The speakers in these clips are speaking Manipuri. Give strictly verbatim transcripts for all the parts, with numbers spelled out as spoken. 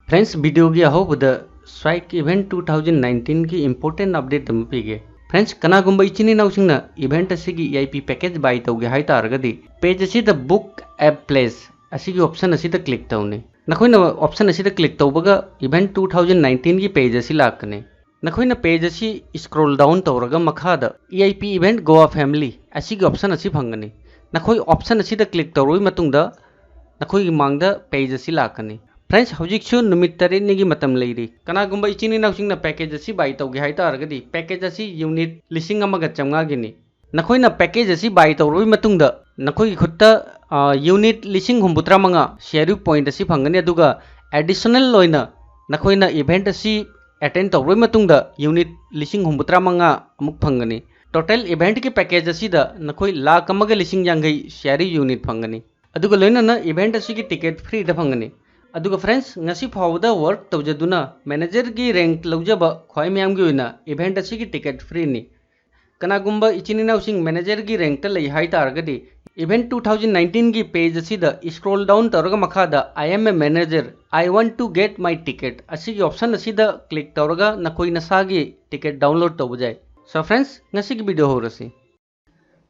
Friends, videoꯒꯤ ꯑꯍꯧꯕꯗ Strike Event two thousand nineteenꯒꯤ important update ꯑꯃ ꯄꯤꯒꯦ꯫ Friends, ꯀꯅꯥꯒꯨꯝꯕ ꯏꯆꯤꯟ ꯏꯅꯥꯎꯁꯤꯡꯅ event ꯑꯁꯤꯒꯤ E I P package buy ꯇꯧꯒꯦ ꯍꯥꯏ ꯇꯥꯔꯒꯗꯤ, page ꯑꯁꯤꯗ Book a Place ꯑꯁꯤꯒꯤ option ꯑꯁꯤꯗ click ꯇꯧꯅꯤ꯫ ꯅꯈꯣꯏꯅ option ꯑꯁꯤꯗ click ꯇꯧꯕꯒ event two thousand nineteenꯒꯤ page ꯑꯁꯤ ꯂꯥꯛꯀꯅꯤ꯫ ꯅꯈꯣꯏꯅ page ꯑꯁꯤ scroll down ꯇꯧꯔꯒ ꯃꯈꯥꯗ E I P Event Goa Family ꯑꯁꯤꯒꯤ option ꯑꯁꯤ ꯐꯪꯒꯅꯤ꯫ ꯅꯈꯣꯏ option ꯑꯁꯤꯗ click ꯇꯧꯔꯕ ꯃꯇꯨꯡꯗ ꯅꯈꯣꯏꯒꯤ ꯃꯥꯡꯗ page ꯑꯁꯤ ꯂꯥꯛꯀꯅꯤ꯫ Friends, ꯍꯧꯖꯤꯛꯁꯨ ꯅꯨꯃꯤꯠ ꯇꯔꯦꯠꯅꯤꯒꯤ ꯃꯇꯝ ꯂꯩꯔꯤ꯫ ꯀꯅꯥꯒꯨꯝꯕ ꯏꯆꯤꯟ ꯏꯅꯥꯎꯁꯤꯡꯅ package ꯑꯁꯤ buy ꯇꯧꯒꯦ ꯍꯥꯏ ꯇꯥꯔꯒꯗꯤ, package ꯑꯁꯤ unit ꯂꯤꯁꯤꯡ ꯑꯃꯒ ꯆꯥꯝꯃꯉꯥꯒꯤꯅꯤ꯫ ꯅꯈꯣꯏꯅ package ꯑꯁꯤ buy ꯇꯧꯔꯕ ꯃꯇꯨꯡꯗ ꯅꯈꯣꯏꯒꯤ ꯈꯨꯠꯇ, ꯑ, unit ꯂꯤꯁꯤꯡ ꯍꯨꯝꯐꯨꯇꯔꯥ ꯃꯉꯥ C R U point ꯑꯁꯤ ꯐꯪꯒꯅꯤ, ꯑꯗꯨꯒ additional ꯑꯣꯏꯅ ꯅꯈꯣꯏꯅ event ꯑꯁꯤ attend ꯇꯧꯔꯕ ꯃꯇꯨꯡꯗ unit ꯂꯤꯁꯤꯡ ꯍꯨꯝꯐꯨꯇꯔꯥ ꯃꯉꯥ ꯑꯃꯨꯛ ꯐꯪꯒꯅꯤ꯫ Total eventꯀꯤ package ꯑꯁꯤꯗ ꯅꯈꯣꯏ ꯂꯥꯈ ꯑꯃꯒ ꯂꯤꯁꯤꯡ ꯌꯥꯡꯈꯩ C R U unit ꯐꯪꯒꯅꯤ꯫ ꯑꯗꯨꯒ ꯂꯣꯏꯅꯅ event ꯑꯁꯤꯒꯤ ticket freeꯗ ꯐꯪꯒꯅꯤ꯫ ꯑꯗꯨꯒ friends, ꯉꯁꯤ ꯐꯥꯎꯕꯗ work ꯇꯧꯖꯗꯨꯅ managerꯒꯤ rank ꯂꯧꯖꯕ ꯈ꯭ꯋꯥꯏ ꯃꯌꯥꯝꯒꯤ ꯑꯣꯏꯅ event ꯑꯁꯤꯒꯤ ticket freeꯅꯤ꯫ ꯀꯅꯥꯒꯨꯝꯕ ꯏꯆꯤꯟ ꯏꯅꯥꯎꯁꯤꯡ managerꯒꯤ rankꯇ ꯂꯩ ꯍꯥꯏ ꯇꯥꯔꯒꯗꯤ, event two thousand nineteenꯒꯤ page ꯑꯁꯤꯗ scroll down ꯇꯧꯔꯒ ꯃꯈꯥꯗ "I am a manager, I want to get my ticket" ꯑꯁꯤꯒꯤ option ꯑꯁꯤꯗ click ꯇꯧꯔꯒ ꯅꯈꯣꯏ ꯅꯁꯥꯒꯤ ticket download ꯇꯧꯕ ꯌꯥꯏ꯫ So friends, ꯉꯁꯤꯒꯤ video ꯍꯧꯔꯁꯤ꯫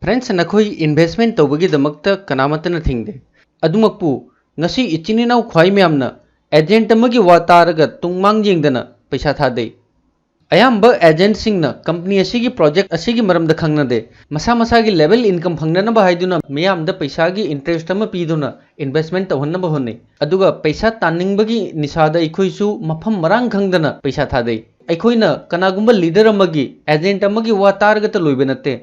Friends, ꯅꯈꯣꯏ investment ꯇꯧꯕꯒꯤꯗꯃꯛꯇ ꯀꯅꯥꯃꯠꯇꯅ ꯊꯤꯡꯗꯦ꯫ ꯑꯗꯨꯃꯛꯄꯨ, ꯉꯁꯤ ꯏꯆꯤꯟ ꯏꯅꯥꯎ ꯈ꯭ꯋꯥꯏ ꯃꯌꯥꯝꯅ agent ꯑꯃꯒꯤ ꯋꯥ ꯇꯥꯔꯒ ꯇꯨꯡ ꯃꯥꯡ ꯌꯦꯡꯗꯅ ꯄꯩꯁꯥ ꯊꯥꯗꯩ꯫ ꯑꯌꯥꯝꯕ agentꯁꯤꯡꯅ company ꯑꯁꯤꯒꯤ project ꯑꯁꯤꯒꯤ ꯃꯔꯝꯗ ꯈꯪꯅꯗꯦ꯫ ꯃꯁꯥ ꯃꯁꯥꯒꯤ level income ꯐꯪꯅꯅꯕ ꯍꯥꯏꯗꯨꯅ ꯃꯤꯌꯥꯝꯗ ꯄꯩꯁꯥꯒꯤ interest ꯑꯃ ꯄꯤꯗꯨꯅ investment ꯇꯧꯍꯟꯅꯕ ꯍꯣꯠꯅꯩ꯫ ꯑꯗꯨꯒ ꯄꯩꯁꯥ ꯇꯥꯟꯅꯤꯡꯕꯒꯤ ꯅꯤꯁꯥꯗ ꯑꯩꯈꯣꯏꯁꯨ ꯃꯐꯝ ꯃꯔꯥꯡ ꯈꯪꯗꯅ ꯄꯩꯁꯥ ꯊꯥꯗꯩ꯫ ꯑꯩꯈꯣꯏꯅ ꯀꯅꯥꯒꯨꯝꯕ leader ꯑꯃꯒꯤ, agent ꯑꯃꯒꯤ ꯋꯥ ꯇꯥꯔꯒꯇ ꯂꯣꯏꯕ ꯅꯠꯇꯦ꯫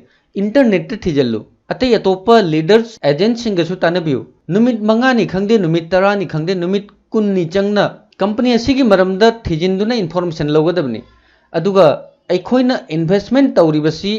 Internetꯇ ꯊꯤꯖꯤꯜꯂꯨ꯫ ꯑꯇꯩ ꯑꯇꯣꯞꯄ leaders, agentꯁꯤꯡꯒꯁꯨ ꯇꯥꯟꯅꯕꯤꯌꯨ꯫ ꯅꯨꯃꯤꯠ ꯃꯉꯥꯅꯤ ꯈꯪꯗꯦ, ꯅꯨꯃꯤꯠ ꯇꯔꯥꯅꯤ ꯈꯪꯗꯦ, ꯅꯨꯃꯤꯠ ꯀꯨꯟꯅꯤ ꯆꯪꯅ company ꯑꯁꯤꯒꯤ ꯃꯔꯝꯗ ꯊꯤꯖꯤꯟꯗꯨꯅ information ꯂꯧꯒꯗꯕꯅꯤ꯫ ꯑꯗꯨꯒ ꯑꯩꯈꯣꯏꯅ investment ꯇꯧꯔꯤꯕꯁꯤ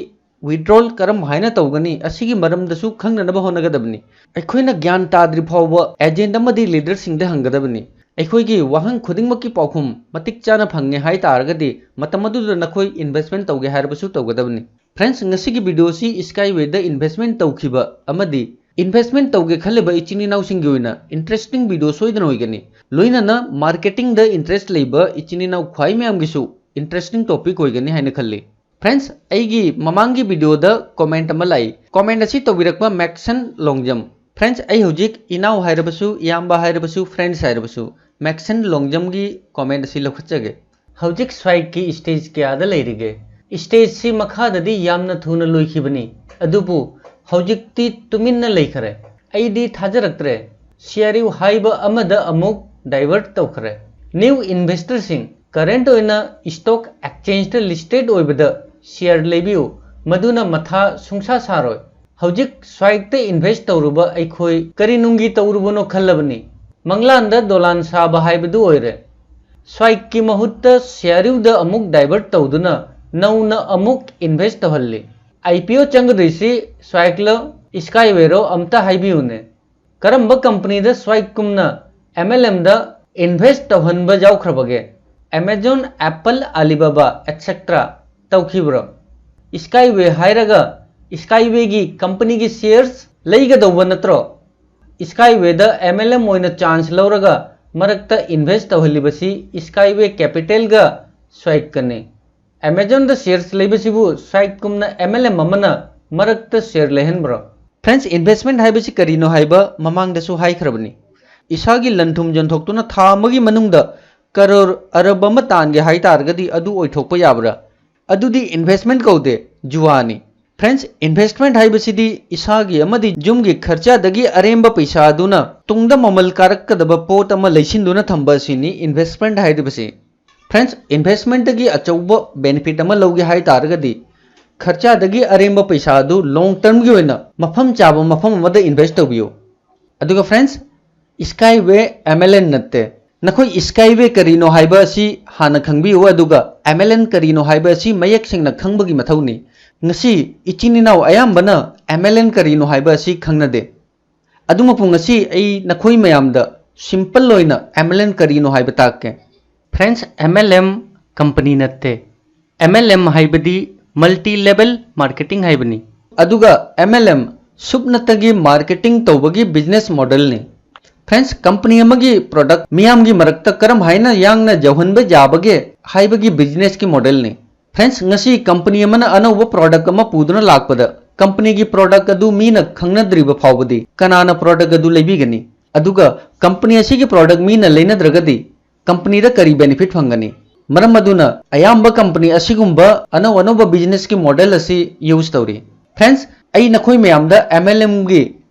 withdrawal ꯀꯔꯝ ꯍꯥꯏꯅ ꯇꯧꯒꯅꯤ, ꯑꯁꯤꯒꯤ ꯃꯔꯝꯗꯁꯨ ꯈꯪꯅꯅꯕ ꯍꯣꯠꯅꯒꯗꯕꯅꯤ꯫ ꯑꯩꯈꯣꯏꯅ ꯒ꯭ꯌꯥꯟ ꯇꯥꯗ꯭ꯔꯤ ꯐꯥꯎꯕ agent ꯑꯃꯗꯤ leaderꯁꯤꯡꯗ ꯍꯪꯒꯗꯕꯅꯤ꯫ ꯑꯩꯈꯣꯏꯒꯤ ꯋꯥꯍꯪ ꯈꯨꯗꯤꯡꯃꯛꯀꯤ ꯄꯥꯎꯈꯨꯝ ꯃꯇꯤꯛ ꯆꯥꯅ ꯐꯪꯉꯦ ꯍꯥꯏ ꯇꯥꯔꯒꯗꯤ, ꯃꯇꯝ ꯑꯗꯨꯗ ꯅꯈꯣꯏ investment ꯇꯧꯒꯦ ꯍꯥꯏꯔꯕꯁꯨ ꯇꯧꯒꯗꯕꯅꯤ꯫ Friends, ꯉꯁꯤꯒꯤ video ꯑꯁꯤ Skywayꯗ investment ꯇꯧꯈꯤꯕ ꯑꯃꯗꯤ investment ꯇꯧꯒꯦ ꯈꯜꯂꯤꯕ ꯏꯆꯤꯟ ꯏꯅꯥꯎꯁꯤꯡꯒꯤ ꯑꯣꯏꯅ interesting video ꯁꯣꯏꯗꯅ ꯑꯣꯏꯒꯅꯤ꯫ ꯂꯣꯏꯅꯅ marketing ꯗ interest ꯂꯩꯕ ꯏꯆꯤꯟ ꯏꯅꯥꯎ ꯈ꯭ꯋꯥꯏ ꯃꯌꯥꯝꯒꯤꯁꯨ interesting topic ꯑꯣꯏꯒꯅꯤ ꯍꯥꯏꯅ ꯈꯜꯂꯤ꯫ Friends, ꯑꯩꯒꯤ ꯃꯃꯥꯡꯒꯤ video ꯗ comment ꯑꯃ ꯂꯥꯛꯏ꯫ Comment ꯑꯁꯤ ꯇꯧꯕꯤꯔꯛꯄ ꯃꯦꯛꯁꯟ ꯂꯣꯡꯖꯝ꯫ Friends, ꯑꯩ ꯍꯧꯖꯤꯛ ꯏꯅꯥꯎ ꯍꯥꯏꯔꯕꯁꯨ, ꯏꯌꯥꯝꯕ ꯍꯥꯏꯔꯕꯁꯨ, friends ꯍꯥꯏꯔꯕꯁꯨ, ꯃꯦꯛꯁꯟ ꯂꯣꯡꯖꯝꯒꯤ comment ꯑꯁꯤ ꯂꯧꯈꯠꯆꯒꯦ꯫ ꯍꯧꯖꯤꯛ ꯁ꯭ꯋꯥꯏꯛꯀꯤ stage ꯀꯌꯥꯗ ꯂꯩꯔꯤꯒꯦ? Stage ꯁꯤ ꯃꯈꯥꯗꯗꯤ ꯌꯥꯝꯅ ꯊꯨꯅ ꯂꯣꯏꯈꯤꯕꯅꯤ, ꯑꯗꯨꯕꯨ ꯍꯧꯖꯤꯛꯇꯤ ꯇꯨꯃꯤꯟꯅ ꯂꯩꯈꯔꯦ꯫ ꯑꯩꯗꯤ ꯊꯥꯖꯔꯛꯇ꯭ꯔꯦ꯫ ꯁꯤꯌꯥꯔꯤꯎ ꯍꯥꯏꯕ ꯑꯃꯗ ꯑꯃꯨꯛ divert ꯇꯧꯈ꯭ꯔꯦ꯫ New investor ꯁꯤꯡ, current ꯑꯣꯏꯅ stock exchange ꯇ listed ꯑꯣꯏꯕꯗ share ꯂꯩꯕꯤꯌꯨ, ꯃꯗꯨꯅ ꯃꯊꯥ ꯁꯨꯡꯁꯥ ꯁꯥꯔꯣꯏ꯫ ꯍꯧꯖꯤꯛ ꯁ꯭ꯋꯥꯏꯛꯇ invest ꯇꯧꯔꯨꯕ ꯑꯩꯈꯣꯏ ꯀꯔꯤ ꯅꯨꯡꯒꯤ ꯇꯧꯔꯨꯕꯅꯣ ꯈꯜꯂꯕꯅꯤ? ꯃꯪꯂꯥꯟꯗ ꯗꯣꯂꯥꯟ ꯁꯥꯕ ꯍꯥꯏꯕꯗꯨ ꯑꯣꯏꯔꯦ꯫ ꯁ꯭ꯋꯥꯏꯛꯀꯤ ꯃꯍꯨꯠꯇ ꯁꯤꯌꯥꯔꯤꯎꯗ ꯑꯃꯨꯛ divert ꯇꯧꯗꯨꯅ ꯅꯧꯅ ꯑꯃꯨꯛ invest ꯇꯧꯍꯜꯂꯤ꯫ IPO ꯆꯪꯒꯗꯣꯏꯁꯤ ꯁ꯭ꯋꯥꯏꯛꯂꯣ, Skyway ꯔꯣ, ꯑꯝꯇ ꯍꯥꯏꯕꯤꯌꯨꯅꯦ꯫ ꯀꯔꯝꯕ company ꯗ ꯁ꯭ꯋꯥꯏꯛ ꯀꯨꯝꯅ MLM ꯗ invest ꯇꯧꯍꯟꯕ ꯌꯥꯎꯈ꯭ꯔꯕꯒꯦ? Amazon, Apple, Alibaba, et cetera ꯇꯧꯈꯤꯕ꯭ꯔꯣ? Skyway ꯍꯥꯏꯔꯒ Skyway ꯒꯤ company ꯒꯤ shares ꯂꯩꯒꯗꯧꯕ ꯅꯠꯇ꯭ꯔꯣ? Skyway ꯗ MLM ꯑꯣꯏꯅ chance ꯂꯧꯔꯒ ꯃꯔꯛꯇ invest ꯇꯧꯍꯜꯂꯤꯕꯁꯤ Skyway Capital ꯒ ꯁ꯭ꯋꯥꯏꯛꯀꯅꯤ꯫ Amazon ꯗ shares ꯂꯩꯕꯁꯤꯕꯨ ꯁ꯭ꯋꯥꯏꯛ ꯀꯨꯝꯅ MLM ꯑꯃꯅ ꯃꯔꯛꯇ share ꯂꯩꯍꯟꯕ꯭ꯔꯣ? Friends, investment ꯍꯥꯏꯕꯁꯤ ꯀꯔꯤꯅꯣ ꯍꯥꯏꯕ ꯃꯃꯥꯡꯗꯁꯨ ꯍꯥꯏꯈ꯭ꯔꯕꯅꯤ꯫ ꯏꯁꯥꯒꯤ ꯂꯟ ꯊꯨꯝ ꯌꯣꯟꯊꯣꯛꯇꯨꯅ ꯊꯥ ꯑꯃꯒꯤ ꯃꯅꯨꯡꯗ ꯀꯔꯣꯔ ꯑꯔꯕ ꯑꯃ ꯇꯥꯟꯒꯦ ꯍꯥꯏ ꯇꯥꯔꯒꯗꯤ ꯑꯗꯨ ꯑꯣꯏꯊꯣꯛꯄ ꯌꯥꯕ꯭ꯔꯥ? ꯑꯗꯨꯗꯤ investment ꯀꯧꯗꯦ, ꯖꯨꯋꯥꯅꯤ꯫ Friends, investment ꯍꯥꯏꯕꯁꯤꯗꯤ ꯏꯁꯥꯒꯤ ꯑꯃꯗꯤ ꯌꯨꯝꯒꯤ ꯈꯔꯆꯥꯗꯒꯤ ꯑꯔꯦꯝꯕ ꯄꯩꯁꯥ ꯑꯗꯨꯅ ꯇꯨꯡꯗ ꯃꯃꯜ ꯀꯥꯔꯛꯀꯗꯕ ꯄꯣꯠ ꯑꯃ ꯂꯩꯁꯤꯟꯗꯨꯅ ꯊꯝꯕ ꯑꯁꯤꯅꯤ investment ꯍꯥꯏꯔꯤꯕꯁꯤ꯫ Friends, investment ꯇꯒꯤ ꯑꯆꯧꯕ benefit ꯑꯃ ꯂꯧꯒꯦ ꯍꯥꯏ ꯇꯥꯔꯒꯗꯤ ꯈꯔꯆꯥꯗꯒꯤ ꯑꯔꯦꯝꯕ ꯄꯩꯁꯥ ꯑꯗꯨ long term ꯒꯤ ꯑꯣꯏꯅ ꯃꯐꯝ ꯆꯥꯕ ꯃꯐꯝ ꯑꯃꯗ invest ꯇꯧꯕꯤꯌꯨ꯫ ꯑꯗꯨꯒ friends, Skyway MLM ꯅꯠꯇꯦ꯫ ꯅꯈꯣꯏ Skyway ꯀꯔꯤꯅꯣ ꯍꯥꯏꯕ ꯑꯁꯤ ꯍꯥꯟꯅ ꯈꯪꯕꯤꯌꯨ, ꯑꯗꯨꯒ MLM ꯀꯔꯤꯅꯣ ꯍꯥꯏꯕ ꯑꯁꯤ ꯃꯌꯦꯛ ꯁꯦꯡꯅ ꯈꯪꯕꯒꯤ ꯃꯊꯧꯅꯤ꯫ ꯉꯁꯤ ꯏꯆꯤꯟ ꯏꯅꯥꯎ ꯑꯌꯥꯝꯕꯅ MLM ꯀꯔꯤꯅꯣ ꯍꯥꯏꯕ ꯑꯁꯤ ꯈꯪꯅꯗꯦ꯫ ꯑꯗꯨꯃꯛꯄꯨ ꯉꯁꯤ ꯑꯩ ꯅꯈꯣꯏ ꯃꯌꯥꯝꯗ simple ꯑꯣꯏꯅ MLM ꯀꯔꯤꯅꯣ ꯍꯥꯏꯕ ꯇꯥꯛꯀꯦ꯫ Friends, MLM company ꯅꯠꯇꯦ, MLM ꯍꯥꯏꯕꯗꯤ multi level marketing ꯍꯥꯏꯕꯅꯤ꯫ ꯑꯗꯨꯒ MLM ꯁꯨꯞꯅꯇꯒꯤ marketing ꯇꯧꯕꯒꯤ business model ꯅꯤ꯫ Friends, company ꯑꯃꯒꯤ product ꯃꯤꯌꯥꯝꯒꯤ ꯃꯔꯛꯇ ꯀꯔꯝ ꯍꯥꯏꯅ ꯌꯥꯡꯅ ꯌꯧꯍꯟꯕ ꯌꯥꯕꯒꯦ ꯍꯥꯏꯕꯒꯤ businessꯀꯤ modelꯅꯤ꯫ Friends, ꯉꯁꯤ company ꯑꯃꯅ ꯑꯅꯧꯕ product ꯑꯃ ꯄꯨꯗꯨꯅ ꯂꯥꯛꯄꯗ, companyꯒꯤ product ꯑꯗꯨ ꯃꯤꯅ ꯈꯪꯅꯗ꯭ꯔꯤꯕ ꯐꯥꯎꯕꯗꯤ ꯀꯅꯥꯅ product ꯑꯗꯨ ꯂꯩꯕꯤꯒꯅꯤ? ꯑꯗꯨꯒ company ꯑꯁꯤꯒꯤ product ꯃꯤꯅ ꯂꯩꯅꯗ꯭ꯔꯒꯗꯤ companyꯗ ꯀꯔꯤ benefit ꯐꯪꯒꯅꯤ? ꯃꯔꯝ ꯑꯗꯨꯅ ꯑꯌꯥꯝꯕ company ꯑꯁꯤꯒꯨꯝꯕ ꯑꯅꯧ ꯑꯅꯧꯕ businessꯀꯤ model ꯑꯁꯤ use ꯇꯧꯔꯤ꯫ Friends, ꯑꯩ ꯅꯈꯣꯏ ꯃꯌꯥꯝꯗ MLMꯒꯤ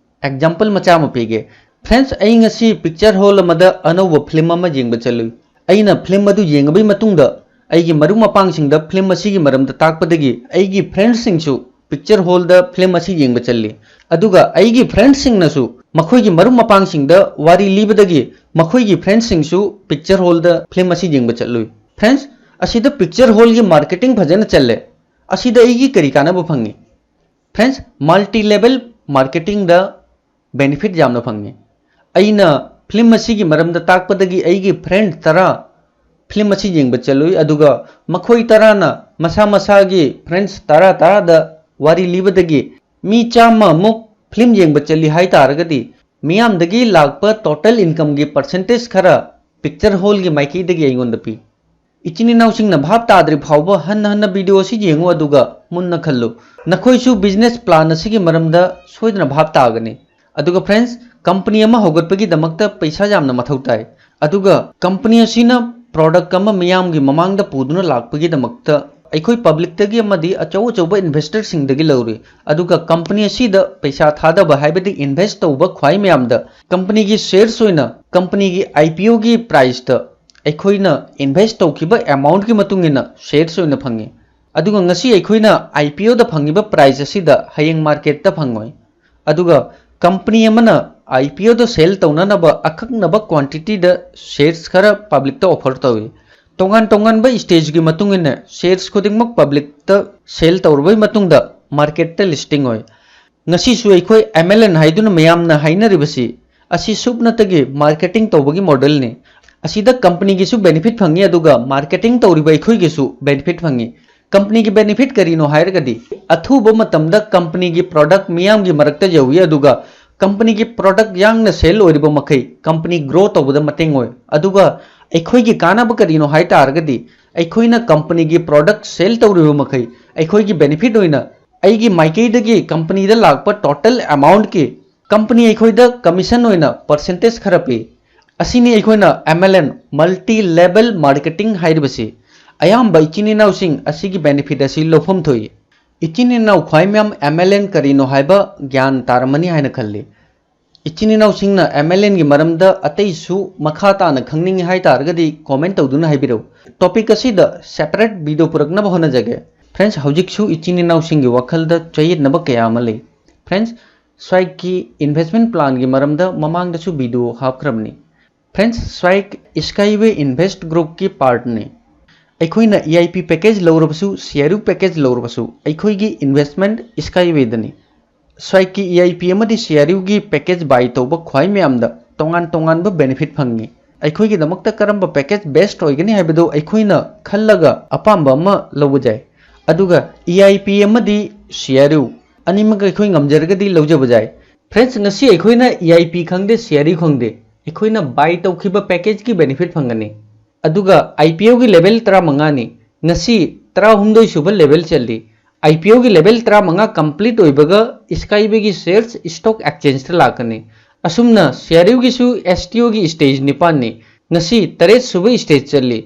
example ꯃꯆꯥ ꯑꯃ ꯄꯤꯒꯦ꯫ Friends, ꯑꯩ ꯉꯁꯤ picture hall ꯑꯃꯗ ꯑꯅꯧꯕ film ꯑꯃ ꯌꯦꯡꯕ ꯆꯠꯂꯨꯏ꯫ ꯑꯩꯅ film ꯑꯗꯨ ꯌꯦꯡꯉꯕꯒꯤ ꯃꯇꯨꯡꯗ ꯑꯩꯒꯤ ꯃꯔꯨꯞ ꯃꯄꯥꯡꯁꯤꯡꯗ film ꯑꯁꯤꯒꯤ ꯃꯔꯝꯗ ꯇꯥꯛꯄꯗꯒꯤ ꯑꯩꯒꯤ friendsꯁꯤꯡꯁꯨ picture hallꯗ film ꯑꯁꯤ ꯌꯦꯡꯕ ꯆꯠꯂꯤ꯫ ꯑꯗꯨꯒ ꯑꯩꯒꯤ friendsꯁꯤꯡꯅꯁꯨ ꯃꯈꯣꯏꯒꯤ ꯃꯔꯨꯞ ꯃꯄꯥꯡꯁꯤꯡꯗ ꯋꯥꯔꯤ ꯂꯤꯕꯗꯒꯤ ꯃꯈꯣꯏꯒꯤ friendsꯁꯤꯡꯁꯨ picture hallꯗ film ꯑꯁꯤ ꯌꯦꯡꯕ ꯆꯠꯂꯨꯏ꯫ Friends, ꯑꯁꯤꯗ picture hallꯒꯤ marketing ꯐꯖꯅ ꯆꯜꯂꯦ꯫ ꯑꯁꯤꯗ ꯑꯩꯒꯤ ꯀꯔꯤ ꯀꯥꯟꯅꯕ ꯐꯪꯉꯤ? Friends, multi level marketingꯗ benefit ꯌꯥꯝꯅ ꯐꯪꯉꯤ꯫ ꯑꯩꯅ film ꯑꯁꯤꯒꯤ ꯃꯔꯝꯗ ꯇꯥꯛꯄꯗꯒꯤ ꯑꯩꯒꯤ friend ꯇꯔꯥ film ꯑꯁꯤ ꯌꯦꯡꯕ ꯆꯠꯂꯨꯏ, ꯑꯗꯨꯒ ꯃꯈꯣꯏ ꯇꯔꯥꯅ ꯃꯁꯥ ꯃꯁꯥꯒꯤ friends ꯇꯔꯥ ꯇꯔꯥꯗ ꯋꯥꯔꯤ ꯂꯤꯕꯗꯒꯤ ꯃꯤ ꯆꯥꯝꯃꯃꯨꯛ film ꯌꯦꯡꯕ ꯆꯠꯂꯤ ꯍꯥꯏ ꯇꯥꯔꯒꯗꯤ, ꯃꯤꯌꯥꯝꯗꯒꯤ ꯂꯥꯛꯄ total incomeꯒꯤ percentage ꯈꯔ picture hallꯒꯤ ꯃꯥꯏꯀꯩꯗꯒꯤ ꯑꯩꯉꯣꯟꯗ ꯄꯤ꯫ ꯏꯆꯤꯟ ꯏꯅꯥꯎꯁꯤꯡꯅ ꯚꯥꯞ ꯇꯥꯗ꯭ꯔꯤ ꯐꯥꯎꯕ ꯍꯟꯅ ꯍꯟꯅ video ꯑꯁꯤ ꯌꯦꯡꯉꯨ, ꯑꯗꯨꯒ ꯃꯨꯟꯅ ꯈꯜꯂꯨ꯫ ꯅꯈꯣꯏꯁꯨ business plan ꯑꯁꯤꯒꯤ ꯃꯔꯝꯗ ꯁꯣꯏꯗꯅ ꯚꯥꯞ ꯇꯥꯒꯅꯤ꯫ ꯑꯗꯨꯒ friends, company ꯑꯃ ꯍꯧꯒꯠꯄꯒꯤꯗꯃꯛꯇ ꯄꯩꯁꯥ ꯌꯥꯝꯅ ꯃꯊꯧ ꯇꯥꯏ꯫ ꯑꯗꯨꯒ company ꯑꯁꯤꯅ product ꯑꯃ ꯃꯤꯌꯥꯝꯒꯤ ꯃꯃꯥꯡꯗ ꯄꯨꯗꯨꯅ ꯂꯥꯛꯄꯒꯤꯗꯃꯛꯇ ꯑꯩꯈꯣꯏ publicꯇꯒꯤ ꯑꯃꯗꯤ ꯑꯆꯧ ꯑꯆꯧꯕ investorꯁꯤꯡꯗꯒꯤ ꯂꯧꯔꯤ꯫ ꯑꯗꯨꯒ company ꯑꯁꯤꯗ ꯄꯩꯁꯥ ꯊꯥꯗꯕ, ꯍꯥꯏꯕꯗꯤ invest ꯇꯧꯕ ꯈ꯭ꯋꯥꯏ ꯃꯌꯥꯝꯗ companyꯒꯤ shares ꯑꯣꯏꯅ companyꯒꯤ IPOꯒꯤ priceꯇ ꯑꯩꯈꯣꯏꯅ invest ꯇꯧꯈꯤꯕ amountꯀꯤ ꯃꯇꯨꯡ ꯏꯟꯅ shares ꯑꯣꯏꯅ ꯐꯪꯉꯤ꯫ ꯑꯗꯨꯒ ꯉꯁꯤ ꯑꯩꯈꯣꯏꯅ IPOꯗ ꯐꯪꯉꯤꯕ price ꯑꯁꯤꯗ ꯍꯌꯦꯡ marketꯇ ꯐꯪꯉꯣꯏ꯫ ꯑꯗꯨꯒ company ꯑꯃꯅ IPOꯗ sell ꯇꯧꯅꯅꯕ ꯑꯀꯛꯅꯕ quantityꯗ shares ꯈꯔ publicꯇ offer ꯇꯧꯏ꯫ ꯇꯣꯉꯥꯟ ꯇꯣꯉꯥꯟꯕ stageꯀꯤ ꯃꯇꯨꯡ ꯏꯟꯅ shares ꯈꯨꯗꯤꯡꯃꯛ publicꯇ sell ꯇꯧꯔꯕꯒꯤ ꯃꯇꯨꯡꯗ marketꯇ listing ꯑꯣꯏ꯫ ꯉꯁꯤꯁꯨ ꯑꯩꯈꯣꯏ MLM ꯍꯥꯏꯗꯨꯅ ꯃꯌꯥꯝꯅ ꯍꯥꯏꯅꯔꯤꯕꯁꯤ ꯑꯁꯤ ꯁꯨꯞꯅꯇꯒꯤ marketing ꯇꯧꯕꯒꯤ modelꯅꯤ꯫ ꯑꯁꯤꯗ companyꯒꯤꯁꯨ benefit ꯐꯪꯉꯤ, ꯑꯗꯨꯒ marketing ꯇꯧꯔꯤꯕ ꯑꯩꯈꯣꯏꯒꯤꯁꯨ benefit ꯐꯪꯉꯤ꯫ Companyꯒꯤ benefit ꯀꯔꯤꯅꯣ ꯍꯥꯏꯔꯒꯗꯤ, ꯑꯊꯨꯕ ꯃꯇꯝꯗ companyꯒꯤ product ꯃꯤꯌꯥꯝꯒꯤ ꯃꯔꯛꯇ ꯌꯧꯏ, ꯑꯗꯨꯒ ꯀꯝꯄꯅꯤꯒꯤ ꯄ꯭ꯔꯣꯗꯛ ꯌꯥꯡꯅ ꯁꯦꯜ ꯑꯣꯏꯔꯤꯕ ꯃꯈꯩ ꯀꯝꯄꯅꯤ ꯒ꯭ꯔꯣ ꯇꯧꯕꯗ ꯃꯇꯦꯡ ꯑꯣꯏ꯫ ꯑꯗꯨꯒ ꯑꯩꯈꯣꯏꯒꯤ ꯀꯥꯟꯅꯕ ꯀꯔꯤꯅꯣ ꯍꯥꯏ ꯇꯥꯔꯒꯗꯤ, ꯑꯩꯈꯣꯏꯅ ꯀꯝꯄꯅꯤꯒꯤ ꯄ꯭ꯔꯣꯗꯛ ꯁꯦꯜ ꯇꯧꯔꯤꯕ ꯃꯈꯩ ꯑꯩꯈꯣꯏꯒꯤ ꯕꯦꯅꯤꯐꯤꯠ ꯑꯣꯏꯅ ꯑꯩꯒꯤ ꯃꯥꯏꯀꯩꯗꯒꯤ ꯀꯝꯄꯅꯤꯗ ꯂꯥꯛꯄ ꯇꯣꯇꯦꯜ ꯑꯦꯃꯥꯎꯟꯠꯀꯤ ꯀꯝꯄꯅꯤ ꯑꯩꯈꯣꯏꯗ ꯀꯃꯤꯁꯟ ꯑꯣꯏꯅ ꯄꯔꯁꯦꯟꯇꯦꯖ ꯈꯔ ꯄꯤ꯫ ꯑꯁꯤꯅꯤ ꯑꯩꯈꯣꯏꯅ ꯑꯦꯝ ꯑꯦꯜ ꯑꯦꯟ, ꯃꯜꯇꯤ ꯂꯦꯕꯦꯜ ꯃꯥꯔꯀꯦꯇꯤꯡ ꯍꯥꯏꯔꯤꯕꯁꯤ꯫ ꯑꯌꯥꯝꯕ ꯏꯆꯤꯟ ꯏꯅꯥꯎꯁꯤꯡ ꯑꯁꯤꯒꯤ ꯕꯦꯅꯤꯐꯤꯠ ꯑꯁꯤ ꯂꯧꯐꯝ ꯊꯣꯛꯏ꯫ ꯏꯆꯤꯟ ꯏꯅꯥꯎ ꯈ꯭ꯋꯥꯏ ꯃꯌꯥꯝ ꯑꯦꯝ ꯑꯦꯜ ꯑꯦꯟ ꯀꯔꯤꯅꯣ ꯍꯥꯏꯕ ꯒ꯭ꯌꯥꯟ ꯇꯥꯔꯝꯃꯅꯤ ꯍꯥꯏꯅ ꯈꯜꯂꯤ꯫ ꯏꯆꯤꯟ ꯏꯅꯥꯎꯁꯤꯡꯅ ꯑꯦꯝ ꯑꯦꯜ ꯑꯦꯟꯒꯤ ꯃꯔꯝꯗ ꯑꯇꯩꯁꯨ ꯃꯈꯥ ꯇꯥꯅ ꯈꯪꯅꯤꯡꯉꯤ ꯍꯥꯏ ꯇꯥꯔꯒꯗꯤ ꯀꯣꯃꯦꯟ ꯇꯧꯗꯨꯅ ꯍꯥꯏꯕꯤꯔꯛꯎ꯫ ꯇꯣꯄꯤꯛ ꯑꯁꯤꯗ ꯁꯦꯄꯔꯦꯠ ꯚꯤꯗꯤꯑꯣ ꯄꯨꯔꯛꯅꯕ ꯍꯣꯠꯅꯖꯒꯦ꯫ ꯐ꯭ꯔꯦꯟꯁ, ꯍꯧꯖꯤꯛꯁꯨ ꯏꯆꯤꯟ ꯏꯅꯥꯎꯁꯤꯡꯒꯤ ꯋꯥꯈꯜꯗ ꯆꯌꯦꯠꯅꯕ ꯀꯌꯥ ꯑꯃ ꯂꯩ꯫ ꯐ꯭ꯔꯦꯟꯁ, ꯁ꯭ꯋꯥꯏꯛꯀꯤ ꯏꯟꯚꯦꯁꯃꯦꯟ ꯄ꯭ꯂꯥꯟꯒꯤ ꯃꯔꯝꯗ ꯃꯃꯥꯡꯗꯁꯨ ꯚꯤꯗꯤꯑꯣ ꯍꯥꯞꯈ꯭ꯔꯕꯅꯤ꯫ ꯐ꯭ꯔꯦꯟꯁ, ꯁ꯭ꯋꯥꯏꯛ ꯏꯁꯀꯥꯏꯋꯦ ꯏꯟꯚꯦꯁꯠ ꯒ꯭ꯔꯨꯞꯀꯤ ꯄꯥꯔꯠꯅꯤ꯫ ꯑꯩꯈꯣꯏꯅ E I P package ꯂꯧꯔꯕꯁꯨ, C are you package ꯂꯧꯔꯕꯁꯨ, ꯑꯩꯈꯣꯏꯒꯤ ꯏꯟꯚꯦꯁꯃꯦꯟꯠ ꯏꯁꯀꯥꯏꯋꯦꯗꯅꯤ꯫ ꯁ꯭ꯋꯥꯏꯛꯀꯤ ꯏ ꯑꯥꯏ ꯄꯤ ꯑꯃꯗꯤ ꯁꯤ ꯑꯥꯔ ꯌꯨꯒꯤ ꯄꯦꯀꯦꯖ ꯕꯥꯏ ꯇꯧꯕ ꯈ꯭ꯋꯥꯏ ꯃꯌꯥꯝꯗ ꯇꯣꯉꯥꯟ ꯇꯣꯉꯥꯟꯕ ꯕꯦꯅꯤꯐꯤꯠ ꯐꯪꯉꯤ꯫ ꯑꯩꯈꯣꯏꯒꯤꯗꯃꯛꯇ ꯀꯔꯝꯕ ꯄꯦꯀꯦꯖ ꯕꯦꯁꯠ ꯑꯣꯏꯒꯅꯤ ꯍꯥꯏꯕꯗꯨ ꯑꯩꯈꯣꯏꯅ ꯈꯜꯂꯒ ꯑꯄꯥꯝꯕ ꯑꯃ ꯂꯧꯕ ꯌꯥꯏ꯫ ꯑꯗꯨꯒ ꯏ ꯑꯥꯏ ꯄꯤ ꯑꯃꯗꯤ ꯁꯤ ꯑꯥꯔ ꯌꯨ ꯑꯅꯤꯃꯛ ꯑꯩꯈꯣꯏ ꯉꯝꯖꯔꯒꯗꯤ ꯂꯧꯖꯕ ꯌꯥꯏ꯫ ꯐ꯭ꯔꯦꯟꯁ, ꯉꯁꯤ ꯑꯩꯈꯣꯏꯅ ꯏ ꯑꯥꯏ ꯄꯤ ꯈꯪꯗꯦ, ꯁꯤ ꯑꯥꯔ ꯌꯨ ꯈꯪꯗꯦ, ꯑꯩꯈꯣꯏꯅ ꯕꯥꯏ ꯇꯧꯈꯤꯕ ꯄꯦꯀꯦꯖꯀꯤ ꯕꯦꯅꯤꯐꯤꯠ ꯐꯪꯒꯅꯤ꯫ ꯑꯗꯨꯒ ꯑꯥꯏ ꯄꯤ ꯑꯣꯒꯤ ꯂꯦꯚꯦꯜ ꯇꯔꯥꯃꯉꯥꯅꯤ꯫ ꯉꯁꯤ ꯇꯔꯥꯍꯨꯝꯗꯣꯏ ꯁꯨꯕ ꯂꯦꯚꯦꯜ ꯆꯜꯂꯤ꯫ ꯑꯥꯏ ꯄꯤ ꯑꯣꯒꯤ ꯂꯦꯚꯦꯜ ꯇꯔꯥꯃꯉꯥ ꯀꯝꯄ꯭ꯂꯤꯠ ꯑꯣꯏꯕꯒ ꯏꯁꯀꯥꯏꯋꯦꯒꯤ ꯁꯦꯌꯔꯁ ꯁ꯭ꯇꯣꯛ ꯑꯦꯛꯁꯆꯦꯟꯖꯇ ꯂꯥꯛꯀꯅꯤ꯫ ꯑꯁꯨꯝꯅ ꯁꯤ ꯑꯥꯔ ꯌꯨꯒꯤꯁꯨ ꯑꯦꯁ ꯇꯤ ꯑꯣꯒꯤ ꯁ꯭ꯇꯦꯖ ꯅꯤꯄꯥꯟꯅꯤ꯫ ꯉꯁꯤ ꯇꯔꯦꯠ ꯁꯨꯕ ꯁ꯭ꯇꯦꯖ ꯆꯜꯂꯤ꯫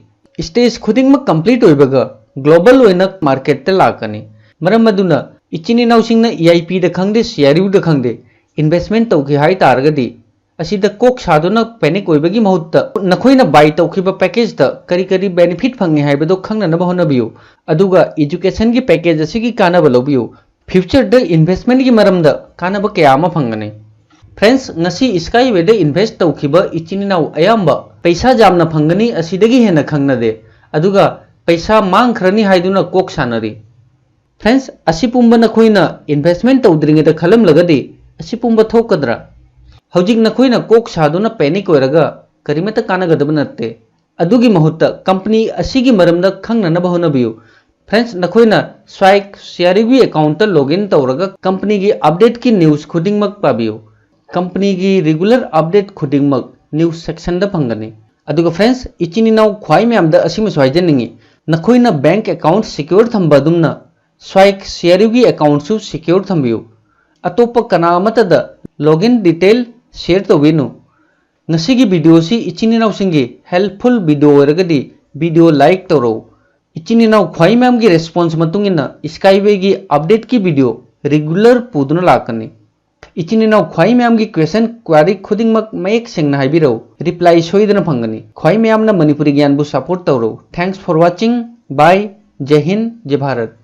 ꯁ꯭ꯇꯦꯖ ꯈꯨꯗꯤꯡꯃꯛ ꯀꯝꯄ꯭ꯂꯤꯠ ꯑꯣꯏꯕꯒ ꯒ꯭ꯂꯣꯕꯜ ꯑꯣꯏꯅ ꯃꯥꯔꯀꯦꯠꯇ ꯂꯥꯛꯀꯅꯤ꯫ ꯃꯔꯝ ꯑꯗꯨꯅ ꯏꯆꯤꯟ ꯏꯅꯥꯎꯁꯤꯡꯅ ꯏ ꯑꯥꯏ ꯄꯤꯗ ꯈꯪꯗꯦ, ꯁꯤ ꯑꯥꯔ ꯌꯨꯗ ꯈꯪꯗꯦ, ꯏꯟꯚꯦꯁꯃꯦꯟꯠ ꯇꯧꯒꯦ ꯍꯥꯏ ꯇꯥꯔꯒꯗꯤ ꯑꯁꯤꯗ ꯀꯣꯛ ꯁꯥꯗꯨꯅ ꯄꯦꯅꯤꯛ ꯑꯣꯏꯕꯒꯤ ꯃꯍꯨꯠꯇ ꯅꯈꯣꯏꯅ ꯕꯥꯏ ꯇꯧꯈꯤꯕ ꯄꯦꯀꯦꯖꯇ ꯀꯔꯤ ꯀꯔꯤ ꯕꯦꯅꯤꯐꯤꯠ ꯐꯪꯉꯤ ꯍꯥꯏꯕꯗꯨ ꯈꯪꯅꯅꯕ ꯍꯣꯠꯅꯕꯤꯌꯨ꯫ ꯑꯗꯨꯒ ꯏꯗꯨꯀꯦꯁꯟꯒꯤ ꯄꯦꯀꯦꯖ ꯑꯁꯤꯒꯤ ꯀꯥꯟꯅꯕ ꯂꯧꯕꯤꯌꯨ꯫ ꯐ꯭ꯌꯨꯆꯔꯗ ꯏꯟꯚꯦꯁꯃꯦꯟꯠꯀꯤ ꯃꯔꯝꯗ ꯀꯥꯟꯅꯕ ꯀꯌꯥ ꯑꯃ ꯐꯪꯒꯅꯤ꯫ ꯐ꯭ꯔꯦꯟꯁ, ꯉꯁꯤ ꯏꯁꯀꯥꯏꯋꯦꯗ ꯏꯟꯚꯦꯁꯠ ꯇꯧꯈꯤꯕ ꯏꯆꯤꯟ ꯏꯅꯥꯎ ꯑꯌꯥꯝꯕ ꯄꯩꯁꯥ ꯌꯥꯝꯅ ꯐꯪꯒꯅꯤ, ꯑꯁꯤꯗꯒꯤ ꯍꯦꯟꯅ ꯈꯪꯅꯗꯦ꯫ ꯑꯗꯨꯒ ꯄꯩꯁꯥ ꯃꯥꯡꯈ꯭ꯔꯅꯤ ꯍꯥꯏꯗꯨꯅ ꯀꯣꯛ ꯁꯥꯅꯔꯤ꯫ ꯐ꯭ꯔꯦꯟꯁ, ꯑꯁꯤ ꯄꯨꯝꯕ ꯅꯈꯣꯏꯅ ꯏꯟꯚꯦꯁꯃꯦꯟꯠ ꯇꯧꯗ꯭ꯔꯤꯉꯩꯗ ꯈꯜꯂꯝꯂꯒꯗꯤ ꯑꯁꯤ ꯄꯨꯝꯕ ꯊꯣꯛꯀꯗ꯭ꯔꯥ? ꯍꯧꯖꯤꯛ ꯅꯈꯣꯏꯅ ꯀꯣꯛ ꯁꯥꯗꯨꯅ ꯄꯦꯅꯤꯛ ꯑꯣꯏꯔꯒ ꯀꯔꯤꯃꯠꯇ ꯀꯥꯟꯅꯒꯗꯕ ꯅꯠꯇꯦ꯫ ꯑꯗꯨꯒꯤ ꯃꯍꯨꯠꯇ ꯀꯝꯄꯅꯤ ꯑꯁꯤꯒꯤ ꯃꯔꯝꯗ ꯈꯪꯅꯅꯕ ꯍꯣꯠꯅꯕꯤꯌꯨ꯫ ꯐ꯭ꯔꯦꯟꯁ, ꯅꯈꯣꯏꯅ ꯁ꯭ꯋꯥꯏꯛ ꯁꯤ ꯑꯥꯔ ꯌꯨꯒꯤ ꯑꯦꯀꯥꯎꯟꯠꯇ ꯂꯣꯒ ꯏꯟ ꯇꯧꯔꯒ ꯀꯝꯄꯅꯤꯒꯤ ꯑꯞꯗꯦꯠꯀꯤ ꯅ꯭ꯌꯨꯁ ꯈꯨꯗꯤꯡꯃꯛ ꯄꯥꯕꯤꯌꯨ꯫ ꯀꯝꯄꯅꯤꯒꯤ ꯔꯤꯒꯨꯂꯔ ꯑꯞꯗꯦꯠ ꯈꯨꯗꯤꯡꯃꯛ ꯅ꯭ꯌꯨꯁ ꯁꯦꯛꯁꯟꯗ ꯐꯪꯒꯅꯤ꯫ ꯑꯗꯨꯒ ꯐ꯭ꯔꯦꯟꯁ, ꯏꯆꯤꯟ ꯏꯅꯥꯎ ꯈ꯭ꯋꯥꯏ ꯃꯌꯥꯝꯗ ꯑꯁꯤꯃꯁꯨ ꯍꯥꯏꯖꯅꯤꯡꯉꯤ, ꯅꯈꯣꯏꯅ ꯕꯦꯡꯛ ꯑꯦꯀꯥꯎꯟꯠ ꯁꯦꯀ꯭ꯌꯣꯔ ꯊꯝꯕ ꯑꯗꯨꯝꯅ ꯁ꯭ꯋꯥꯏꯛ ꯁꯤꯑꯥꯔꯌꯨꯒꯤ ꯑꯦꯀꯥꯎꯟꯠꯁꯨ ꯁꯦꯀ꯭ꯌꯣꯔ ꯊꯝꯕꯤꯌꯨ꯫ ꯑꯇꯣꯞꯄ ꯀꯅꯥ ꯑꯃꯠꯇꯗ ꯂꯣꯒꯏꯟ ꯗꯤꯇꯦꯜ ꯁꯦꯌꯔ ꯇꯧꯕꯤꯅꯨ꯫ ꯉꯁꯤꯒꯤ ꯚꯤꯗꯤꯑꯣꯁꯤ ꯏꯆꯤꯟ ꯏꯅꯥꯎꯁꯤꯡꯒꯤ ꯍꯦꯜꯞꯐꯨꯜ ꯚꯤꯗꯤꯑꯣ ꯑꯣꯏꯔꯒꯗꯤ ꯚꯤꯗꯤꯑꯣ ꯂꯥꯏꯛ ꯇꯧꯔꯧ꯫ ꯏꯆꯤꯟ ꯏꯅꯥꯎ ꯈ꯭ꯋꯥꯏ ꯃꯌꯥꯝꯒꯤ ꯔꯦꯁꯄꯣꯟꯁ ꯃꯇꯨꯡ ꯏꯟꯅ ꯁ꯭ꯀꯥꯏꯋꯦꯒꯤ ꯑꯞꯗꯦꯠꯀꯤ ꯚꯤꯗꯤꯑꯣ ꯔꯤꯒꯨꯂꯔ ꯄꯨꯗꯨꯅ ꯂꯥꯛꯀꯅꯤ꯫ ꯏꯆꯤꯟ ꯏꯅꯥꯎ ꯈ꯭ꯋꯥꯏ ꯃꯌꯥꯝꯒꯤ ꯀ꯭ꯋꯦꯁꯟ ꯀ꯭ꯋꯥꯔꯤ ꯈꯨꯗꯤꯡꯃꯛ ꯃꯌꯦꯛ ꯁꯦꯡꯅ ꯍꯥꯏꯕꯤꯔꯧ, ꯔꯤꯄ꯭ꯂꯥꯏ ꯁꯣꯏꯗꯅ ꯐꯪꯒꯅꯤ꯫ ꯈ꯭ꯋꯥꯏ ꯃꯌꯥꯝꯅ ꯃꯅꯤꯄꯨꯔꯤ ꯒ꯭ꯌꯥꯟꯕꯨ ꯁꯄꯣꯔꯠ ꯇꯧꯔꯧ꯫ Thanks for watching. Bye. Jai Hind, Jai Bharat.